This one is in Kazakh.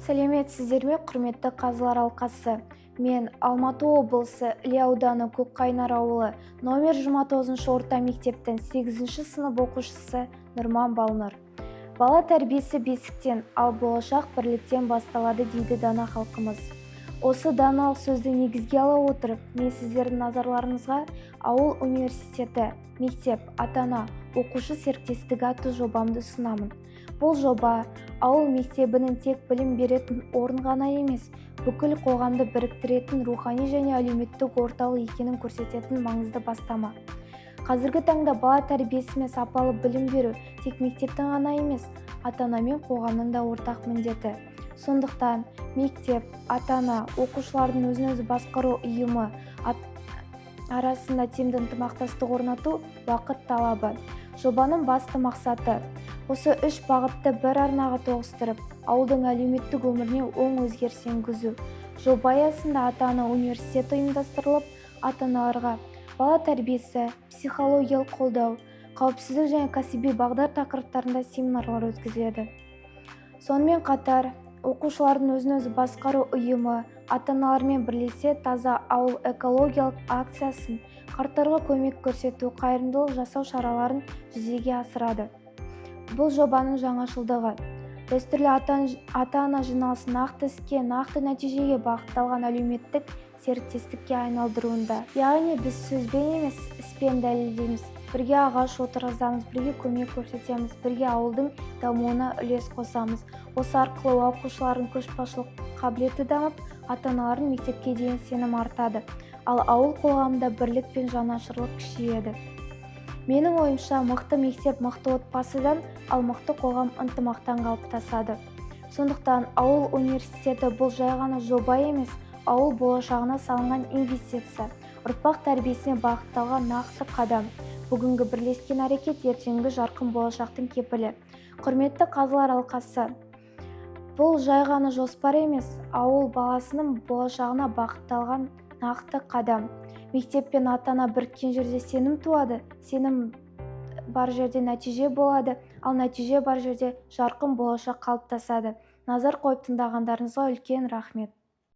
Сәлеметсіздер ме, құрметті қазылар алқасы! Мен, Алматы облысы, Іле ауданы, Көкқайнар ауылы, номер 29 орта мектептің 8 сынып оқушысы Нұрман Балнұр. Бала тәрбиесі бесіктен, ал болашақ бірліктен басталады дейді дана халқымыз. Осы даналық сөзді негізге ала отырып, мен сіздердің назарларыңызға «Ауыл университеті: мектеп, ата-ана, оқушы серіктестігі» атты жобамды ұсынамын. Бұл жоба ауыл мектебінің тек білім беретін орын ғана емес, бүкіл қоғамды біріктіретін рухани және әлеуметтік орталық екенін көрсететін маңызды бастама. Қазіргі таңда бала тәрбиесі мен сапалы білім беру тек мектептің ғана емес, ата-ана мен қоғамның да ортақ міндеті. Сондықтан мектеп, ата-ана, оқушылардың өзін өзі басқару ұйымы арасында тиімді ынтымақтастық орнату – уақыт талабы. Жобаның басты мақсаты – осы үш бағытты бір арнаға тоғыстырып, ауылдың әлеуметтік өміріне оң өзгеріс енгізу. Жоба аясында ата-ана университеті ұйымдастырылып, ата-аналарға бала тәрбиесі, психологиялық қолдау, қауіпсіздік және кәсіби бағдар тақырыптарында семинарлар өткізіледі. Сонымен қатар оқушылардың өзін өзі басқару ұйымы ата-аналармен бірлесе «Таза ауыл» экологиялық акциясын, қарттарға көмек көрсету, қайырымдылық жасау шараларын жүзеге асырады. Бұл жобаның жаңашылдығы – дәстүрлі ата-ана жиналысын нақты іске, нақты нәтижеге бағытталған әлеуметтік серіктестікке айналдыруында. Яғни біз сөзбен емес, іспен дәлелдейміз: бірге ағаш отырғызамыз, бірге көмек көрсетеміз, бірге ауылдың дамуына үлес қосамыз. Осы арқылы оқушылардың көшбасшылық қабілеті дамып, ата-аналардың мектепке деген сенімі артады, ал ауыл қоғамында бірлік пен жанашырлық күшейеді. Менің ойымша, мықты мектеп мықты отбасыдан, ал мықты қоғам ынтымақтан қалыптасады. Сондықтан ауыл университеті – бұл жай ғана жоба емес, ауыл болашағына салынған инвестиция, ұрпақ тәрбиесіне бағытталған нақты қадам. Бүгінгі бірлескен әрекет – ертеңгі жарқын болашақтың кепілі. Құрметті қазылар алқасы, бұл жай ғана жоспар емес, ауыл баласының болашағына бағытталған нақты қадам. Мектеп пен ата-ана біріккен жерде сенім туады, сенім бар жерде нәтиже болады, ал нәтиже бар жерде жарқын болашақ қалыптасады. Назар қойып тыңдағандарыңызға үлкен рахмет.